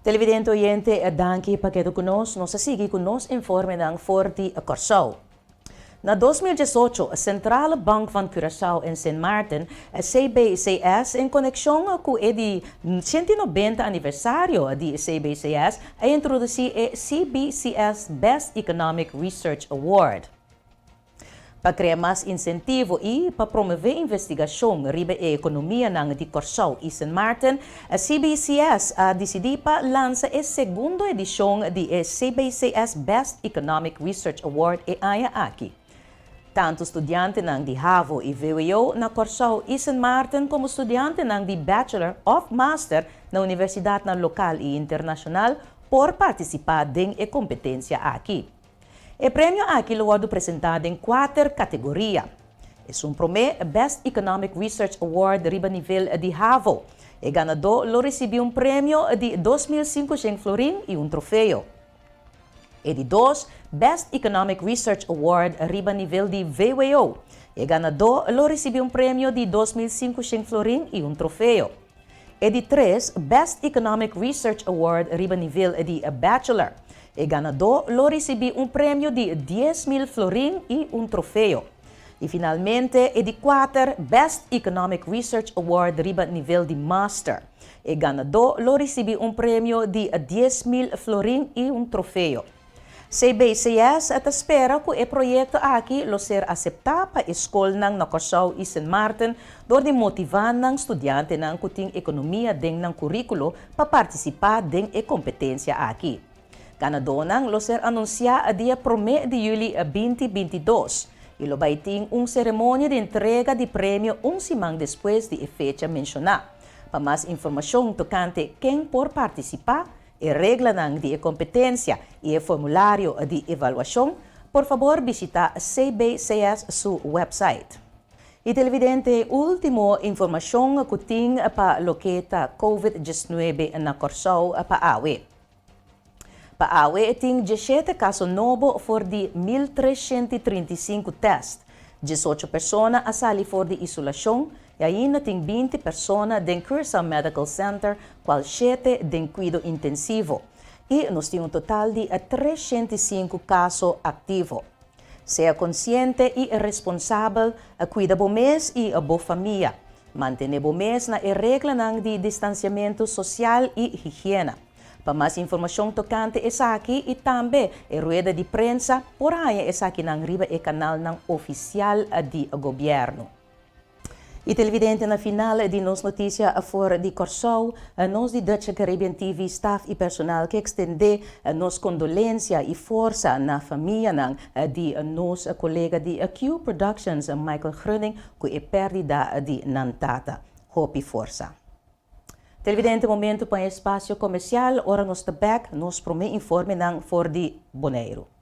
Televidente oyente, danki pa keda ku nos. Nos ta sigui ku nos informenan for di Kòrsou. Na 2018, Centrale Bank van Curaçao en Sint Maarten, CBCS, en konekshon ku e di 190 aniversario di CBCS, a introdusí e CBCS Best Economic Research Award. Pa krea mas insentivo i pa promové investigashon riba e ekonomianan di Kòrsou i Sint Maarten, CBCS a disidí pa lansa e segundo edishon di e CBCS Best Economic Research Award e aña aki. Tantu studiantenan di HAVO i VWO na Kòrsou i Sint Maarten komo studiantenan di bachelor òf master na universidatnan lokal i internashonal por partisipá den e kompetensia aki. E premio aki lo wòrdu presentá den kuater kategoria. Esun promé, Best Economic Research Award riba nivel di HAVO. E ganadó lo risibí un premio di 2500 florin i un trofeo. E di dos, Best Economic Research Award riba nivel di VWO. E ganadó lo risibí un premio di 2500 florin i un trofeo. E di tres, Best Economic Research Award riba nivel di Bachelor. E ganadó lo risibí un premio di 10.000 florin i un trofeo. I finalmente, e di kuater, Best Economic Research Award riba nivel di Master. E ganadó lo risibí un premio di 10.000 florin i un trofeo. CBCS ta spera ku e proyekto aki lo ser aseptá pa skolnan na Kòrsou i Sint Maarten dor di motivá nan studiantenan ku tin ekonomia den nan kuríkulo pa partisipá den e kompetensia aki. Ganadónan lo ser anunsiá dia 1 di yüli 2022 i lo bai tin un seremonia di entrega di premio un siman despues di e fecha menshoná. Pa mas informashon tokante ken por partisipá, e reglanan di kompetensia i e formulario di evaluashon, por fabor bishitá CBCS su website. I, televidente, último informashon ku tin pa loke ta COVID-19 na Kòrsou pa awe. Pa awe tin 17 kaso nobo for di 1.335 tèst. 18 persona a sali for di isolashon i ainda tin 20 persona den Curaçao Medical Center, kual 7 den kuido intensivo. I nos tin un total di 305 kaso aktivo. Sea konsiente i responsabel, kuida bo mes i bo famia. Mantené bo mes na e reglanan di distansiamentu sosial i higiena. Pa mas informashon tokante esaki i tambe e rueda di prensa, por haña esakinan riba e kanalnan ofisial di gobièrnu. I, televidente, na final di nos notisia for di Kòrsou, nos di Dutch Caribbean TV, staff i personal ke ekstendé nos kondolensia i forsa na famianan di nos kolega di Q Productions, Michael Grunning, ku e pèrdida di nan tata. Hopi forsa. Televidente, momento pa espasio komersial, ora nos ta back, nos promé informenan for di Boneiru.